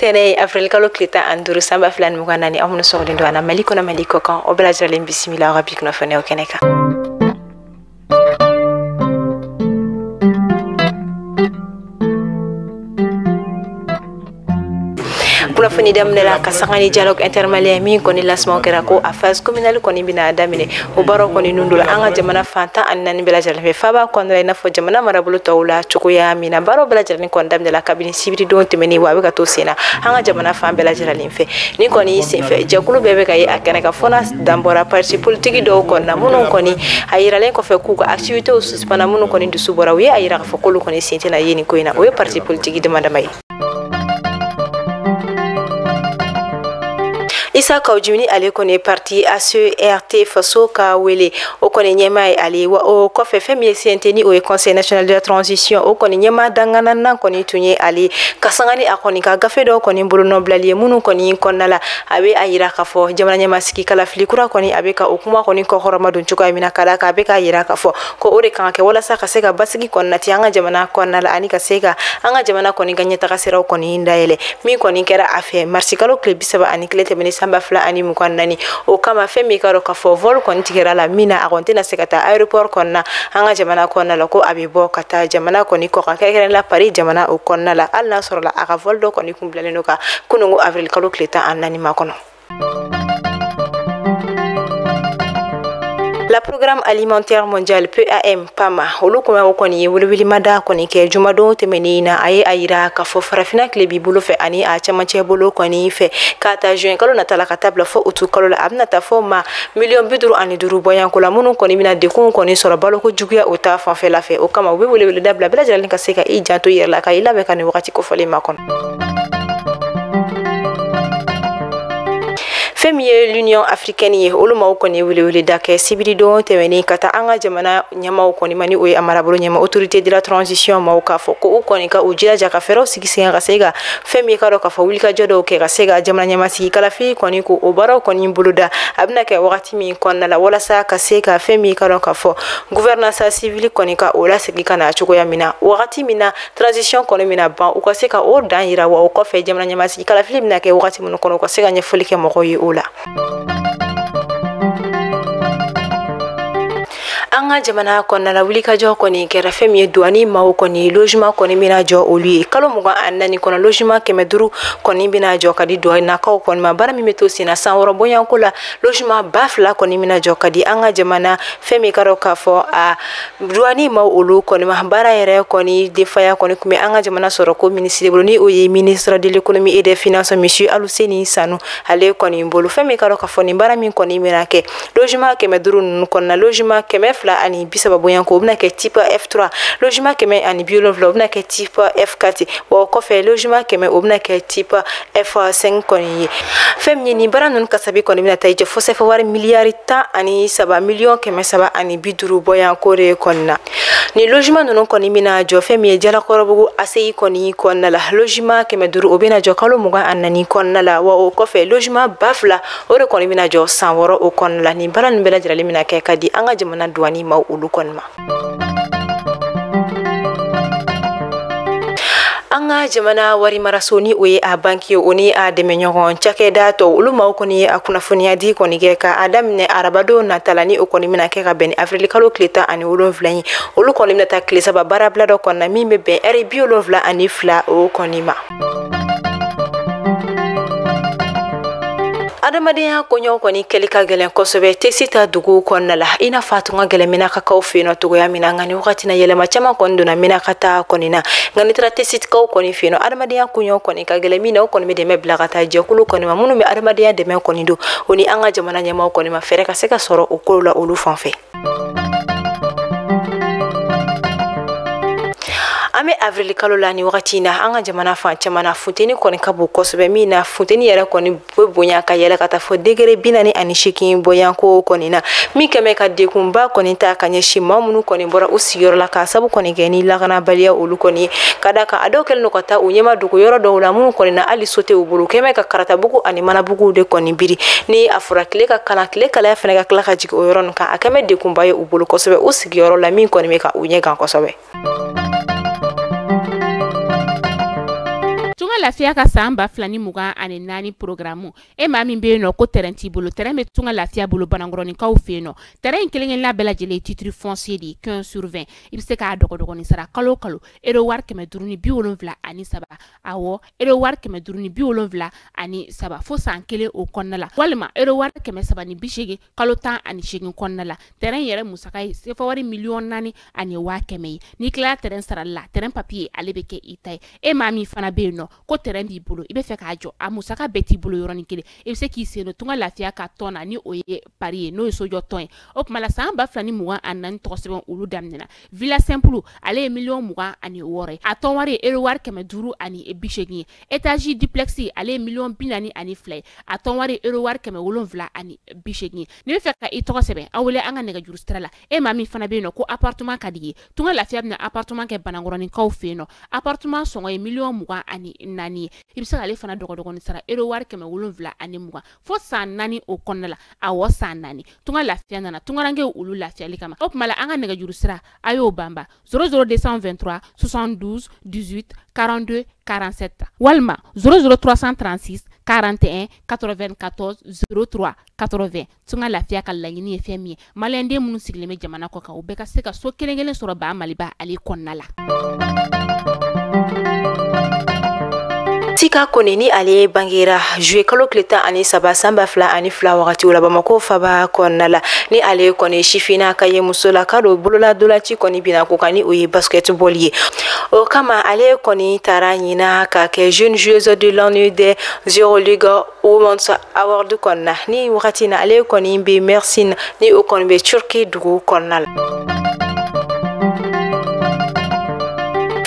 Tɛnɛ avril kalo tile 15 san 2024 aw minnu sɔgɔlen don an na Mali kɔnɔ Mali kɔ kan, aw bɛɛ lajɛlen bisimila aw ka bi kunnafoniyaw kɛnɛ kan. Kunnafoni daminɛ la ka sanga ni dialogue intermalien min kɔni lancement kɛra ko a phase communale kɔni bɛna daminɛ, o baaraw kɔni nun don an ka jamana fan 14 bɛɛ lajɛlen fɛ faaba kɔnɔna la, i n'a fɔ jamana marabolo tɔw la cogoya min na. Baaraw bɛɛ lajɛlen kɔni daminɛ la kabini sibiridon tɛmɛnen, wa a bɛ ka to sen na an ka jamana fan bɛɛ lajɛlen fɛ. Ni kɔni senfɛ jɛkulu bɛɛ bɛ ka ye a kɛnɛ kan, fo n'a dan bɔra parti politique dɔw kɔni na, minnu kɔni a yiralen kɔfɛ k'u ka activités suspend, minnu kɔni dusu bɔra, u ye a yira k'a fɔ k'olu kɔni sen tɛna ye nin ko in na. O ye parti politique dama dama ye. Issa Kaou Djim ale kɔni parti ACRT faso ka wele, o kɔni ɲɛmaa ye ale, wa o kɔfɛ fɛn min ye CNT ni o ye Conseil national de la transition, o kɔni ɲɛmaa danganana kɔni tun ye ale, ka sanga ni a kɔni ka gafe dɔw kɔni bolonɔbilali ye, minnu kɔni kɔnɔna la a bɛ a yira k'a fɔ jamana ɲɛmasigi kalafili kura kɔni a bɛ ka o kuma kɔni kɔkɔrɔma don cogoya min na, ka d'a kan a bɛ k'a yira k'a fɔ ko o de kan ka kɛ walasa ka se ka basigi kɔni nati an ka jamana kɔnɔna la, ani ka se ka an ka jamana kɔni ka ɲɛtaga siraw kɔni dayɛlɛ. Min kɔni kɛra a fɛ marisi kalo tile 31 tɛmɛnen san 2024, o kama fɛn min ka dɔn k'a fɔ vol kɔni tigɛra la min na, a kɔni tɛna se ka taa aéroport kɔnɔna an ka jamana kɔnɔna la, ko a bɛ bɔ ka taa jamana kɔni kɔkan, kɛrɛnkɛrɛnnen la Paris jamana o kɔnɔna la, hali n'a sɔrɔla a ka vol dɔ kɔni kun bilalen don ka kununko avril kalo tile 14 ma kɔnɔ. La Programme alimentaire mondial PAM PAMA olu kuma o kɔni ye welewelemada kɔni kɛ jumadon tɛmɛnen na, a ye a yira k'a fɔ farafinna tile b'i bolo fɛ ani a cɛmancɛ bolo kɔni fɛ, k'a ta juin kalo nata la ka taa bila fɔ utu kalo la, a bɛna taa fɔ ma 55 miliyɔn bɔyanko la, minnu kɔni bɛna degun kɔni sɔrɔ baloko juguya o ta fanfɛla fɛ. O kama u bɛ weleweleda bila bɛɛ lajɛlen ka se ka i janto i yɛrɛ la, ka i labɛn ka nin wagati kofɔlen ma kɔnɔ. Fɛn min ye l'Union africaine ye, olu maaw kɔni weleweleda kɛ sibiridon tɛmɛnen ka taa an ka jamana ɲɛmaaw kɔni ma, ni o ye a marabolo ɲɛma autorité de la transition maaw, k'a fɔ ko u kɔni ka u jilaja ka fɛɛrɛw sigi sen kan, ka se ka fɛn min ka dɔn k'a fɔ wulikajɔ dɔw kɛ ka se ka jamana ɲɛmasigi kalafili kɔni ko o baaraw kɔni boloda, a bɛna kɛ wagati min kɔnɔna la, walasa ka se ka fɛn min ka dɔn k'a fɔ gouvernance civile kɔni ka o lasegin ka na cogoya min na, wagati min na transition kɔni bɛna ban, u ka se ka o dan yira, wa o kɔfɛ jamana ɲɛmasigi kalafili bɛna kɛ wagati minnu kɔnɔ, u ka se ka ɲɛfɔli kɛ mɔgɔw ye o la. An ka jamana kɔnɔna la, wulikajɔ kɔni kɛra fɛn min ye douane maaw kɔni logement kɔni bɛna jɔ olu ye kalo 24 kɔnɔ, logement 500 kɔni bɛna jɔ ka di douanekaw kɔni ma. Baara min bɛ to sen na san 6 bɔɲɔgɔnko la, logement 2000 kɔni bɛna jɔ ka di an ka jamana fɛn min ka dɔn k'a fɔ a douane maaw olu kɔni ma. Baara yɛrɛ kɔni defaya kɔni tun bɛ an ka jamana sɔrɔ ko minisiri bolo, ni o ye ministre de l'économie et des finances monsieur Aluseni Sanu ale kɔni bolo. Fɛn min ka dɔn k'a fɔ nin baara min kɔni bɛna kɛ logement 500 ninnu kɔnɔna, logement 230 bonyanko o bɛna kɛ type F3, logement 170 o bɛna kɛ type F4, wa o kɔfɛ logement 100 o bɛna kɛ type F5 kɔni ye. Fɛn min ye nin baara ninnu kasabi kɔni bɛna taa i jɔ fo sɛfɛ wari miliyari 13 miliyɔn 350 bɔyanko de kɔni na. Nin logement ninnu kɔni bɛna jɔ fɛn min ye Jalakɔrɔbugu ACI kɔni kɔnɔna la, logement 500 o bɛna jɔ kalo 24 kɔnɔna la, wa o kɔfɛ logement 2000 o de kɔni bɛna jɔ san 6 o kɔnɔna la. Nin baara ninnu bɛɛ lajɛlen bɛna kɛ ka di an ka jamana douane maaw olu kɔni ma. An ka jamana wari maraso ni o ye a banki ye, o ni a dɛmɛɲɔgɔn cakɛda tɔw, olu maaw kɔni ye a kunnafoniya di kɔni kɛ ka a daminɛ arabadon nata la, ni o kɔni bɛna kɛ ka bɛn ni avril kalo tile 17 ye, olu kɔni bɛna taa tile 3 baarabila dɔ kɔnɔna min bɛ bɛn ɛri 72 o kɔni ma. Adamadenya koɲɛw kɔni kɛli ka gɛlɛn kosɛbɛ tesi ta dugu kɔnɔna la, i n'a fɔ a tun ka gɛlɛn Menakakaw fɛ yen nɔ cogoya min na, nka nin wagati na yɛlɛma caman kɔni donna Menaka ta kɔni na. Nka n'i taara tesitikaw kɔni fɛ yen nɔ, adamadenya koɲɛw kɔni ka gɛlɛn min na, o kɔni bɛ dɛmɛ bila ka taa jɛkulu kɔni ma minnu bɛ adamadenya dɛmɛ kɔni don, o ni an ka jamana ɲɛmaaw kɔni ma fɛɛrɛ ka se ka sɔrɔ o kow la olu fan fɛ. An bɛ avril kalo la ni wagati in na, an ka jamana fan caman na funteni kɔni ka bon kosɛbɛ, min na funteni yɛrɛ kɔni bɛ bonya ka yɛlɛ ka taa fɔ degré 48 bɔyanko kɔni na, min kɛmɛ ka degunba kɔni ta ka ɲɛsin maa minnu kɔni bɔra u sigiyɔrɔ la k'a sabu kɔni kɛ ni lakanabaliya olu kɔni ye, ka d'a kan a dɔw kɛlen don ka taa u ɲɛma dogo yɔrɔ dɔw la minnu kɔni na hali so tɛ u bolo, kɛmɛ ka karatabugu ani manabuguw de kɔni biri, ni a fɔra tile ka kalan tile kalaya fana ka tila ka jigin o yɔrɔ ninnu kan, a kɛmɛ degunba ye u bolo kosɛbɛ u sigiyɔrɔ la, min kɔni bɛ ka u ɲɛ gan kosɛbɛ. Tunga Lafiya ka san 2024 programme, e maa min bɛ yen nɔ ko terrain t'i bolo, terrain bɛ Tunga Lafiya bolo Banankɔrɔninkaw fɛ yen nɔ. Terrain in kelen kelenna bɛɛ lajɛlen ye titre foncier de ye, 15 sur 20. I bɛ se k'a dɔgɔdɔgɔnin sara kalo o kalo euro wari 573. Awɔ, euro wari 573 fo san kelen o kɔnɔna la, walima euro wari 380 kalo 18 kɔnɔna la. Terrain yɛrɛ musaka ye sefa wari 4,100,000 ye. N'i tilala terrain sarali la, terrain papier ale bɛ kɛ i ta ye. E maa min fana bɛ yen nɔ ko terrain b'i bolo, i bɛ fɛ k'a jɔ, a musaka bɛɛ t'i bolo yɔrɔnin kelen, i bɛ se k'i sen don Tunga Lafiya ka tɔn na, ni o ye pari ye, n'o ye sojɔ tɔn ye. O tuma la san 2024 tɔgɔ sɛbɛn olu daminɛna. Villa simple ale ye 26,000,000 ye, a tɔn wari ye euro wari 580 ye. Étage duplex ale ye 42,000,000 ye, a tɔn wari ye euro wari 780 ye. N'i bɛ fɛ ka i tɔgɔ sɛbɛn, aw wele an ka nɛgɛjuru sira la. E maa min fana bɛ yen nɔ ko appartement ka di ye, Tunga Lafiya bɛna appartement kɛ Banankɔrɔninkaw fɛ yen nɔ. Appartement sɔngɔ ye 24,000,000 ye. I bɛ se k'ale fana dɔgɔdɔgɔnin sara euro wari 720 fo san 4 o kɔnɔna la. Awɔ, san 4. Tunga Lafiya nana tungarankew olu lafiyali kama. O tuma la an ka nɛgɛjuru sira a y'o banba 00 223 72 18 42 47 walima 00 336 41 94 03 80. Tunga Lafiya ka laɲini ye fɛn min ye, maliyɛnden minnu sigilen bɛ jamana kɔ kan, u bɛɛ ka se ka so kelen kelen sɔrɔ ba Maliba ale kɔnɔna la. Tika Kone ni ale bangera juillet kalo tile 13 san 2002 wagati la Bamakɔ faba kɔnɔna la. Ni ale kɔni sifinna ka ye muso la ka don bolola dolaci kɔni bina ko kan, ni o ye basketball ye. O kama ale kɔni taara ɲina ka kɛ jeune joueuse de l'année des Euroleague Women's Award kɔnɔna. Ni wagati na ale kɔni bɛ Mersin, ni o kɔni bɛ Turquie dugu kɔnɔna la.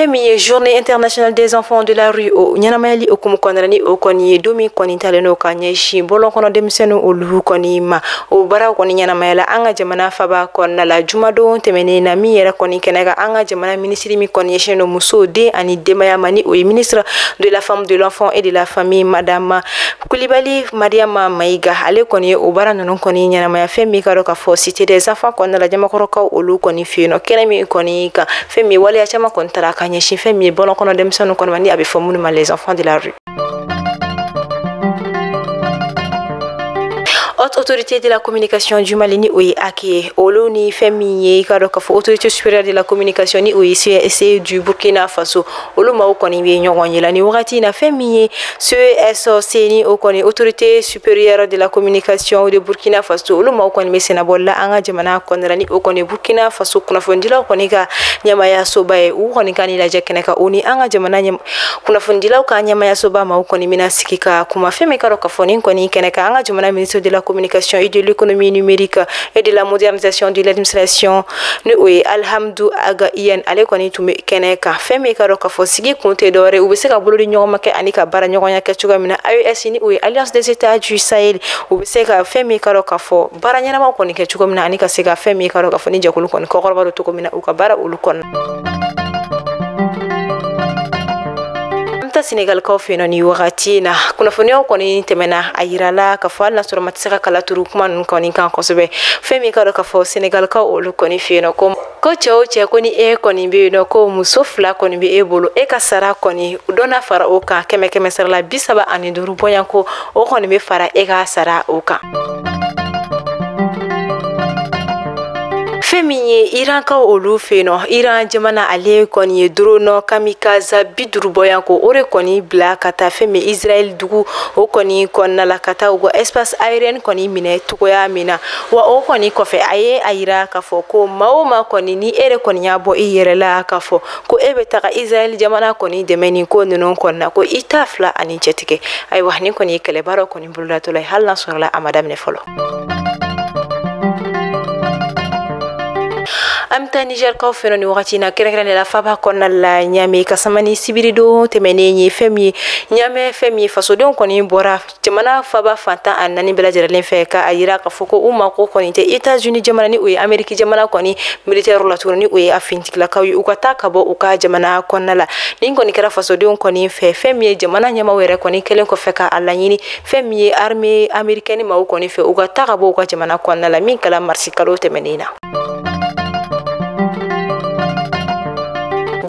Fɛn min ye journée internationale des enfants de la rue o ɲɛnamayali hukumu kɔnɔna, ni o kɔni ye don min kɔni talen n'o ka ɲɛsin bɔlɔn kɔnɔ denmisɛnninw olu kɔni ma, o baaraw kɔni ɲɛnamayala an ka jamana faba kɔnɔna la jumadon tɛmɛnen na. Min yɛrɛ kɔni kɛnɛ kan, an ka jamana minisiri min kɔni ɲɛsinnen don musow, den ani denbaya ma, ni o ye ministre de la femme, de l'enfant et de la famille, madame Kulibali Mariama Mayiga, ale kɔni ye o baara ninnu kɔni ɲɛnamaya. Fɛn min ka dɔn k'a fɔ cité des enfants kɔnɔna la, jamakɔrɔkaw olu kɔni fɛ yen nɔ, kɛnɛ min kɔni kan, fɛn min waleya caman kɔni taara ka ɲɛsin fɛn min ye bɔlɔn kɔnɔ denmisɛnninw kɔni ma, ni a bɛ fɔ minnu ma les enfants de la rue. Haute autorité de la communication du Mali, ni o ye HAC ye, olu ni fɛn min ye i ka dɔn k'a fɔ autorité supérieure de la communication, ni o ye CSC du Burkina Faso, olu maaw kɔni bɛ ɲɔgɔn ye la ni wagati in na. Fɛn min ye CSC, ni o kɔni autorité supérieure de la communication de Burkina Faso, olu maaw kɔni bɛ sennabɔli la an ka jamana kɔnɔna la, ni o kɔni Burkina Faso kunnafonidilaw kɔni ka ɲɛmayasoba ye. U kɔni ka ni lajɛ kɛnɛ kan, o ni an ka jamana kunnafonidilaw ka ɲɛmayasoba maaw kɔni bɛna sigi ka kuma. Fɛn min ka dɔn k'a fɔ nin kɔni kɛnɛ kan, an ka jamana ministre de la communication et de l'économie numérique et de la modernisation de l'administration, ni o ye Alhamdou Ag Iyane, ale kɔni tun bɛ kɛnɛ kan. Fɛn min ka dɔn k'a fɔ sigi kun tɛ dɔwɛrɛ, u bɛ se ka bolo di ɲɔgɔn ma kɛ ani ka baara ɲɔgɔnya kɛ cogoya min na AES, ni o ye Alliance des États du Sahel, u bɛ se ka fɛn min ka dɔn k'a fɔ baara ɲɛnamaw kɔni kɛ cogo min na, ani ka se ka fɛn min ka dɔn k'a fɔ ni jɛkulu kɔni kɔkɔrɔba don cogo min na u ka baara olu kɔnɔ. Senegalikaw fɛ yen nɔ, ni wagati na kunnafoniyaw kɔni tɛmɛna, a yirala k'a fɔ hali n'a sɔrɔ ma tɛ se ka kala turu kuma ninnu kɔni kan kosɛbɛ. Fɛn min ka dɔn k'a fɔ Senegalikaw olu kɔni fɛ yen nɔ, ko cɛ o cɛ, ko ni e kɔni bɛ yen nɔ, ko muso 2 kɔni bɛ e bolo, e ka sara kɔni dɔ na fara o kan 100 100 sara la 35 bɔɲɔgɔnko, o kɔni bɛ fara e ka sara o kan. Fɛn min ye Irankaw olu fɛ yen nɔ, Iran jamana ale kɔni ye drone kamikaze 50 bɔyanko o de kɔni bila ka taa fɛn min Israël dugu o kɔni kɔnɔna la, ka taa u ka espace aérien kɔni minɛ cogoya min na. Wa o kɔni kɔfɛ a ye a yira k'a fɔ ko maa o maa kɔni, ni e de kɔni y'a bɔ i yɛrɛ la k'a fɔ ko e bɛ taga Israël jamana kɔni dɛmɛ nin ko ninnu kɔnɔna, ko i t'a fila ani cɛtigɛ. Ayiwa, nin kɔni ye kɛlɛbaaraw kɔni bolodatɔ la ye, hali n'a sɔrɔla a ma daminɛ fɔlɔ. An bɛ taa Nizɛrikaw fɛ nin wagati in na, kɛrɛnkɛrɛnnenya la faba kɔnɔna la Ɲame, ka sama ni sibiridon tɛmɛnen ye. Fɛn min ye Ɲame, fɛn min ye fasodenw kɔni bɔra jamana faba fan 14 bɛɛ lajɛlen fɛ ka a yira k'a fɔ ko u mako kɔni tɛ États-Unis jamana, ni o ye Amérique jamana kɔni militaire la tuguni, ni o ye a finitigilakaw ye, u ka taa ka bɔ u ka jamana kɔnɔna la. Nin kɔni kɛra fasodenw kɔni fɛ. Fɛn min ye jamana ɲɛmaaw yɛrɛ kɔni kɛlen kɔfɛ ka a laɲini fɛn min ye armée américaine maaw kɔni fɛ, u ka taa ka bɔ u ka jamana kɔnɔna la, min kɛra marisi kalo tɛmɛnen na.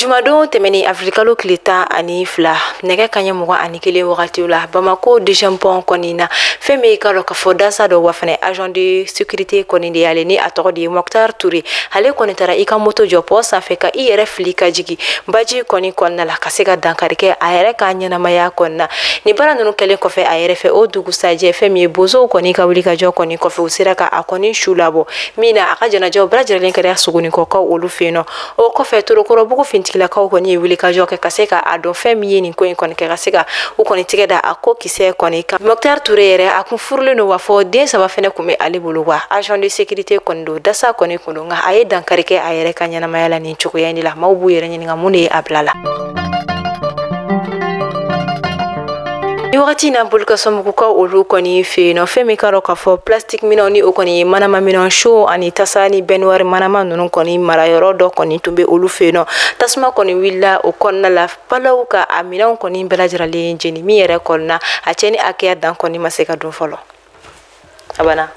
Jumadon tɛmɛnen avril tile 12 nɛgɛ kanɲɛ 21 wagati la Bamako deuxième pont kɔni na, fɛn min ka dɔn k'a fɔ dasa dɔ wa fɛnɛ agent de sécurité kɔni de y'ale ni a tɔgɔ de ye Mokhtar Touré. Ale kɔni taara i ka moto jɔ pont sanfɛ ka i yɛrɛ fili ka jigin baji kɔni kɔnɔna la ka se ka dankari kɛ a yɛrɛ ka ɲɛnamaya kɔni na. Nin baara ninnu kɛlen kɔfɛ a yɛrɛ fɛ o dugusajɛ fɛn min ye bozow kɔni ka wuli ka jɔ kɔni kɔfɛ u sera ka a kɔni su labɔ min na a ka jɛnajɛw bɛɛ lajɛlen kɛra Sogonikɔkaw olu fɛ yen nɔ. O kɔfɛ Torokɔrɔbugu fintigilakaw kɔni ye wuli ka jɔ kɛ ka se ka a dɔn fɛn min ye nin ko in kɔni kɛ ka se ka u kɔni tigɛ da a ko kisɛ kɔni kan. Mokhtar Touré yɛrɛ a kun furulen don wa fɔ den 3 fɛnɛ kun bɛ ale bolo wa agent de sécurité kɔni don dasa kɔni kun don, nka a ye dankari kɛ a yɛrɛ ka ɲɛnamaya la nin cogoya in de la. Maaw b'u yɛrɛ ɲininka mun de ye a bila la. Ni wagati na Bolikasomugukaw olu kɔni fɛ yen nɔ, fɛn min ka dɔn k'a fɔ plastique minɛnw ni o kɔni ye manama minɛn so ani tasa ni baignoire manama ninnu kɔni marayɔrɔ dɔ kɔni tun bɛ olu fɛ yen nɔ. Tasuma kɔni wulila o kɔnɔna la balaw ka a minɛnw kɔni bɛɛ lajɛlen jeni min yɛrɛ kɔni na a cɛnni hakɛya dan kɔni ma se ka dun fɔlɔ. A banna,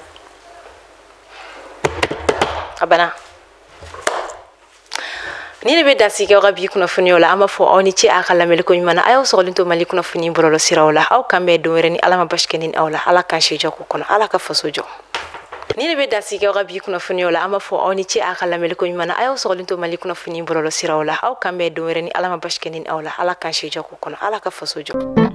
a banna. Ni de bɛ dansigi aw ka bi kunnafoniyaw la, an b'a fɔ aw ni ce a ka lamɛnni ko ɲuman na. A y'aw sɔgɔlen to Mali kunnafoni bɔlɔlɔ siraw la. Aw kan bɛn don wɛrɛ ni Ala ma basi kɛ ni aw la. Ala k'an si jɔ ko kɔnɔ, Ala ka faso jɔ. Ni de bɛ dansigi aw ka bi kunnafoniyaw la, an b'a fɔ aw ni ce a ka lamɛnni ko ɲuman na. A y'aw sɔgɔlen to Mali kunnafoni bɔlɔlɔ siraw la. Aw kan bɛn don wɛrɛ ni Ala ma basi kɛ ni aw la. Ala k'an si jɔ ko kɔnɔ, Ala ka faso jɔ.